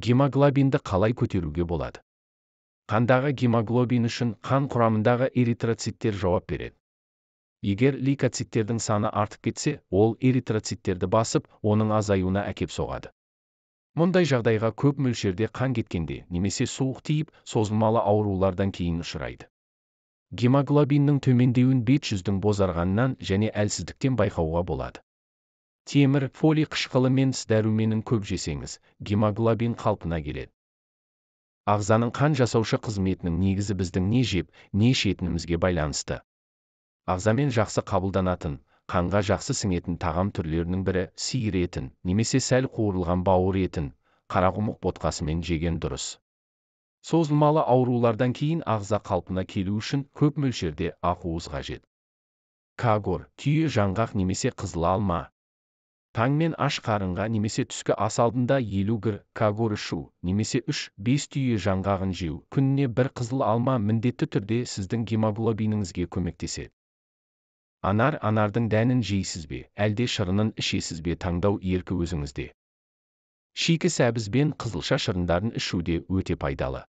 Гемоглобинді қалай көтеруге болады? Қандағы гемоглобин үшін қан құрамындағы эритроциттер жауап береді. Егер лейкоциттердің саны артып кетсе, ол эритроциттерді басып, оның азаюына әкеп соғады. Мұндай жағдайға көп мөлшерде қан кеткенде немесе суық тиіп, созылмалы аурулардан кейін ұшырайды. Гемоглобиннің төмендеуін бет жүздің бозарғанынан және әлсіздіктен байқауға болады. Темір, фолий қышқылы мен С дәруменін көп жесеңіз, гемоглобин қалпына келеді. Ағзаның қан жасаушы қызметінің негізі біздің не жеп, не ішетінімізге байланысты. Ағзамен жақсы қабылданатын, қанға жақсы сіңетін тағам түрлерінің бірі сиыр етін немесе сәл қуырылған бауыр етін, қарақұмық ботқасымен жеген дұрыс. Созылмалы аурулардан кейін ағза қалпына келу үшін көп мөлшерде ақуыз қажет. Кагор, түйе жаңғақ немесе қызыл алма. Таңмен аш қарынға немесе түскі ас алдында 50 гр кагор ішу немесе 3-5 түйе жаңғағын жеу, күніне бір қызыл алма міндетті түрде сіздің гемоглобиніңізге көмектеседі. Анар, анардың дәнін жейсіз бе, әлде шырынын ішесіз бе, таңдау еркі өзіңізде. Шикі сәбіз бен қызылша шырындарын ішу де өте пайдалы.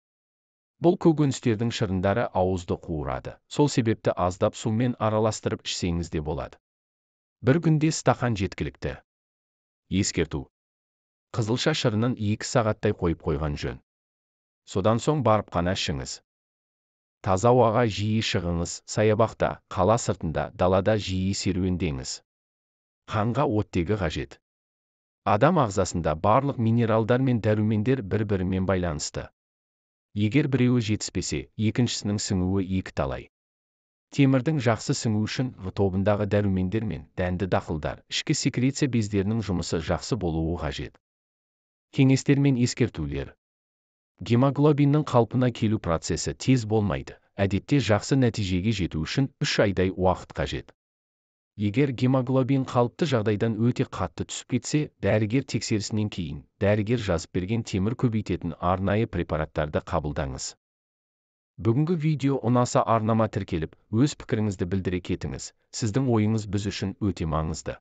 Бұл көкөністердің шырындары ауызды қуырады, сол себепті аздап сумен араластырып ішсеңіз де болады. Бір күнде стақан жеткілікті. Ескерту. Қызылша шырынын 2 сағаттай қойып қойған жөн. Содан соң барып қана ішіңіз. Таза ауаға жиі шығыңыз, саябақта, қала сыртында, далада жиі серуендеңіз. Қанға оттегі қажет. Адам ағзасында барлық минералдар мен дәрумендер бір-бірімен байланысты. Егер біреуі жетіспесе, екіншісінің сіңуі екі талай. Темірдің жақсы сіңуі үшін В тобындағы дәрумендер мен дәнді дақылдар, ішкі секреция бездерінің жұмысы жақсы болуы қажет. Кеңестер мен ескертулер. Гемоглобиннің қалпына келу процесі тез болмайды. Әдетте жақсы нәтижеге жету үшін 3 айдай уақыт қажет. Егер гемоглобин қалыпты жағдайдан өте қатты түсіп кетсе, дәрігер тексерісінен кейін дәрігер жазып берген темір көбейтетін арнайы препараттарды қабылдаңыз. Бүгінгі видео ұнаса арнама тіркеліп, өз пікіріңізді білдіре кетіңіз. Сіздің ойыңыз біз үшін өте маңызды.